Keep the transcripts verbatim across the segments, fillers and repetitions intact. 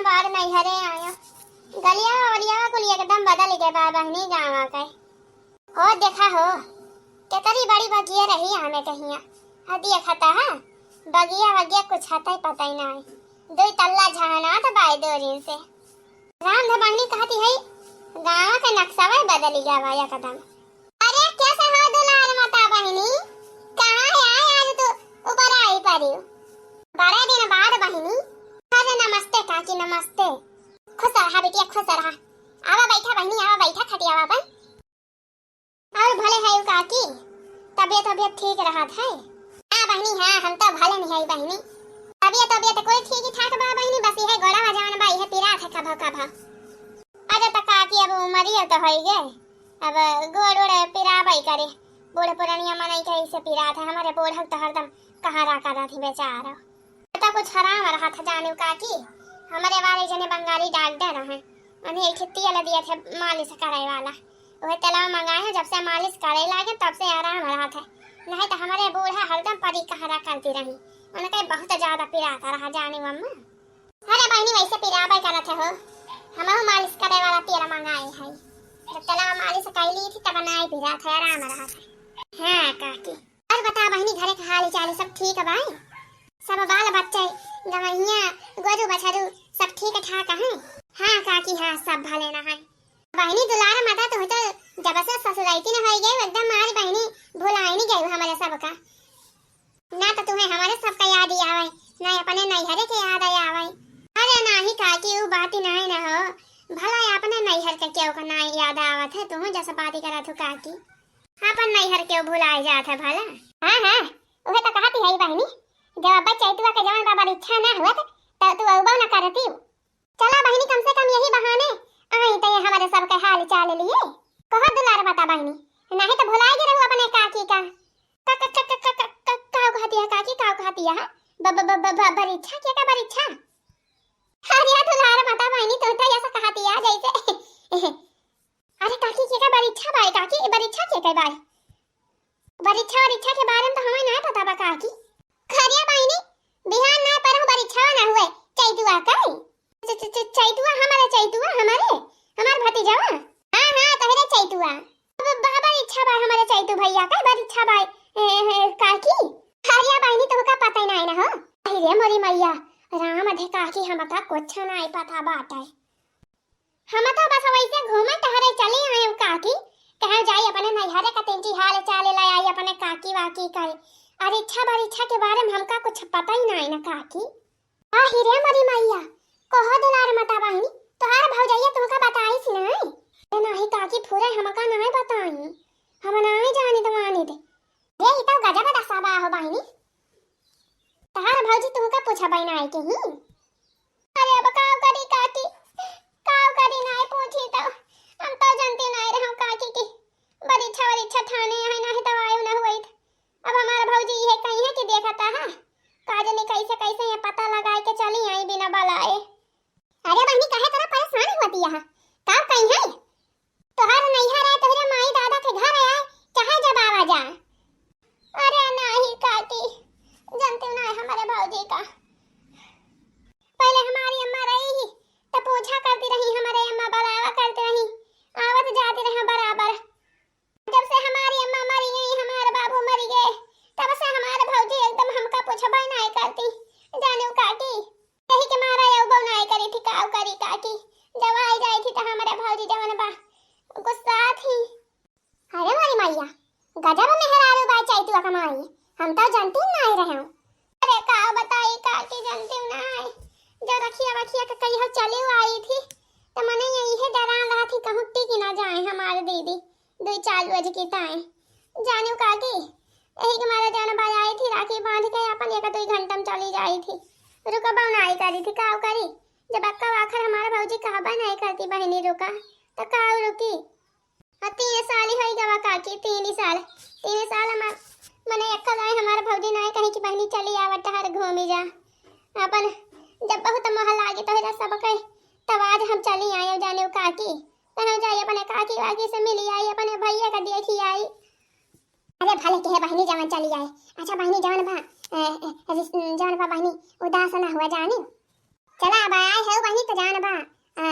बार नैहरे आयो। गलिया वलिया कुल एकदम बदल गए बा बहिनी गाँव के। हो देखा हो, केतरी बड़ी बगिया रही हमें कहिया। आ देखा ता है, बगिया वगिया कुछ हतई पतई नाई। दुई तल्ला झहना त बाई दो दिन से। राम ध बहिनी कहती है, गाँव के नक्शा बदल गया बा एकदम। अरे कैसे हो दुलार माता बहिनी, कहाँ है आज तू ऊपर आई पड़ी? बड़े दिन बाद बहिनी। अरे नमस्ते काकी नमस्ते। खुश रहा बिटिया खुश रहा। आवा बैठा बहिनी आवा बैठा खटियावा पर। और भले है काकी, तबियत तबियत ठीक रहत है? हाँ बहिनी हाँ हम तो भले नहीं है बहिनी। तबियत तबियत कोई ठीक ही ठाक बा बहिनी, बस यह गोड़ा जवन बा यह पिरात है कभो कभो। अरे त काकी अब उमरिया तो होई गए, अब गोड़ ओड़ पिराबई करे। बूढ़ पुरनिया मनई के ऐसे पिरात है, हमारे बूढ़ तो हरदम कहाँ रहा करत ही बेचारा। त कुछ हराम रहत है जानिउ काकी, हमरे वाले जने बंगाली डॉक्टर हैं, उन्हें एक ठे तेल दिया थे मालिश करे वाला, वह तेलवा मंगाए हैं, जब से मालिश करे लागे तब से आराम रहत है, नहीं तो हमारे बूढ़ा हरदम परी कहरा करती रही, उनके बहुत ज्यादा पिरात रहा जानिउ अम्मा। अरे बहिनी वैसे पिराबे करत है हो, हमहू मालिश करे वाला तेल मंगाए है, जब तेलवा मालिश कैली थी तब नाई पिरात है, आराम रहत है। हाँ काकी। और बता बहिनी घरे के हाल चाल सब ठीक बाय? सब बाल बच्चे, गवैया, गोरू बछरू सब ठीक ठाक हैं? हाँ काकी हाँ सब भले न है। बहिनी दुलार माता तू तो जब से ससुराइती न होई गई एकदम मारी बहिनी भुलाई नहीं गई हमारे सबका। ना तो तुम्हें हमारे सबका याद ही आवे, ना अपने नैहरे के याद ही आवे। अरे नाही काकी ऊ बात ही नहीं न हो, भला अपने नैहर के क्यों का ना याद आवत है, तुम जैसा बात ही करत हो काकी। आपन नैहर के भुलाए जात है भला। हाँ, हाँ, उहे तो कहती है बहिनी, जब अब्बा चैतुआ के जवन बाबा इच्छा ना हुआ तो, तो तू अउबा ना करती। चला बहिनी, कम से कम यही बहाने आई तो ये हमारे सबके हाल चाल लिए। कहो दुलार माता बहिनी, नहीं तो भुलाए गए रहू अपने काकी का। का, का, का, का, का, का, का, का कहती है काकी, का कहती है? ब, ब, ब, ब, ब, बरीक्षा के का बरीक्षा? अरे दुलार माता बहिनी, तू तो ऐसा कहती है जैसे अरे काकी, के का बरीक्षा बाय काकी? बरीक्षा के के बाय? बरीक्षा वरीक्षा के बारे में तो हमें ना पता बा काकी। खरिया बहिनी, बिहान ना परहु बरीक्षा ना हुए, चैतुआ का। च-, च-, च-, चैतुआ हमारे, चैतुआ हमारे, हमार भतीजवा। हाँ, हाँ, तोहरे चैतुआ। ब-, ब-, बरीक्षा बाय हमारे चैतू भैया का, बरीक्षा बाय, ए, ए, काकी। खरिया बहिनी, तुमका पता ही नहीं ना हो। अरे मोरी मैया, राम अधे काकी, हमका कुछ नहीं पता बाटे। हम तो बस वैसे घूमे टहरे चली आयु काकी, कहाँ जाई अपने नैहरे का तिनची हाल चाल ले आई अपने काकी वाकी का। अरे इच्छा बरीक्षा के बारे में हमका कुछ पता ही नहीं ना काकी। आ हिरे मरी मैया, कहो दुलार माता बहिनी, तोहार भौजैया तुमका बताई सी नहीं? ए नाही काकी, फुरे हमका नहीं बताई, हम नहीं जानी दवानी दे। ये ही तो गजब दशा बा हो बहिनी, तोहार भौजी तुमका पूछा बहिना आई के ही। अरे अब काव करी काकी, काव करी नाय पूछी तो। हम तो जानती नाय रहूं काकी की बरीक्षा वरीक्षा ठाने है, नहीं तो आयो ना हुई। अब हमार भौजी ये कही है कि देखा ता है, का जानी कैसे कैसे ये पता लगाए के चली आई बिना बलाए। अरे बहिनी, काहे तरह परेशान होती है? का कही है? तोहर नैहर है, तोहरे माई दादा के घर है, चाहे जब आवा जा। अरे नाही काकी, जानती हूँ ना हमारे भौजी का। पहले हमारी अम्मा रही ही, तो पूछा करती रही, हमारे अम्मा बुलावा करती रही, आवत जाती रहे बराबर। जब से हमारी अम्मा मरी गई, हमारे बाबू मरी गए, तब से हमारे भौजी एकदम हमका पूछबे नहीं करती। जानू काकी, यही के मारा ये उबो नहीं करी थी, काव करी काकी। जब आई जाई थी तो हमारे भौजी जवन बा गुस्सा थी। अरे मोरी मैया, गजब मेहरारू बा चैतुआ का माई, हम तो जानती नहीं रहे। अरे का बताई काकी, जानती नहीं, जो रखिया बखिया के कहियो चली आई थी, तो मने यही डरान रहा थी कहूँ टिकी ना जाए हमारे दीदी, दुई चार रोज की ताए। जानू काकी, यही के मारे जान बा आई थी, राखी बांध के अपन एक दुई घंटा में चली जाई थी, रुकबा नहीं करी थी, काव करी, जब अक्का आखिर हमारे भौजी कहबा नहीं करती बहिनी रुका, तो काव रुकी। आ, तीन साल ही होई गवा काकी, तीन ही साल, तीन साल हमार, मने एक दाई हमार भौजी नाय कही कि बहिनी चली आवा टहर घूमी जा। अपन जब बहुत मोह लागे तोहरा सबके, तब आज हम चली आए जाने काकी, तनो जाई अपने काकी वाकी से मिली आई, अपने भैया का देखी आई। अरे भले के है बहिनी जवन चली आए। अच्छा बहिनी जवन बा, ए, ए, रिस-, जवन बा बहिनी उदास ना हुआ जानी। चला, अब आए है बहिनी, तो जान बा, आ,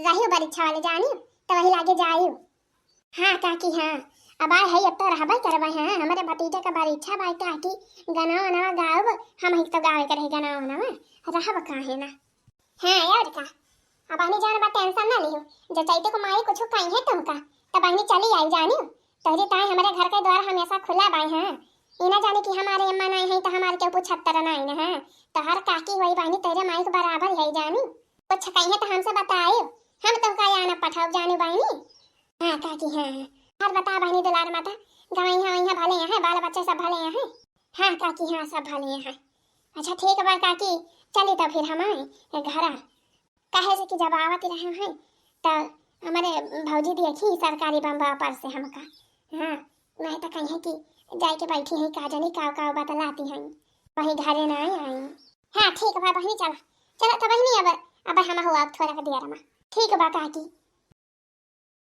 रहियो परीक्षा वाले जानी, तो वही लागे जाइयो। हाँ काकी, हाँ, अब आए है, अब तो रहबे करबे। हाँ, हमरे भतीजे का परीक्षा बा काकी, गनवा वनवा गाउब, हम ही तो गावे के रही गनवा वनवा, रहब काहे ना। हाँ, और का, अब बहिनी जान बा, टेंशन ना लिहो, जो चैते को माई कुछ कही है तुमका, तो बहिनी चली आई जानी, तोहरे ताई हमरे घर के द्वार हमेशा खुला बाय। हाँ, ई ना जाने कि हमारे अम्मा नाई है तो हमारे केहू पूछत तर नाई ना। हाँ, तोहर काकी होई बहिनी, तेरे माई के बराबर है जानी, कुछ कही है तो हमसे बताए, हम तुमका यहाँ ना पठाओ जानी बहिनी। हाँ काकी, हाँ, हाँ। और बता बहिनी दुलार माता, गवैया वैया भले हैं, बाल बच्चे सब भले हैं? हाँ काकी, हाँ, सब भले हैं। अच्छा ठीक बा काकी, चली तो फिर हम आए घरा, काहे से कि जब आवत रहे हैं तो हमारे भौजी देखी सरकारी बम्बा पर से हमका। हाँ, नहीं तो कहीं कि जाए के बैठी हैं, का जानी काव काव बतलाती हैं, वही घरे ना आई। हाँ ठीक बा बहिनी, चला, चला तो बहिनी, अब अब हम हुआ थोड़ा देर में। ठीक बा काकी।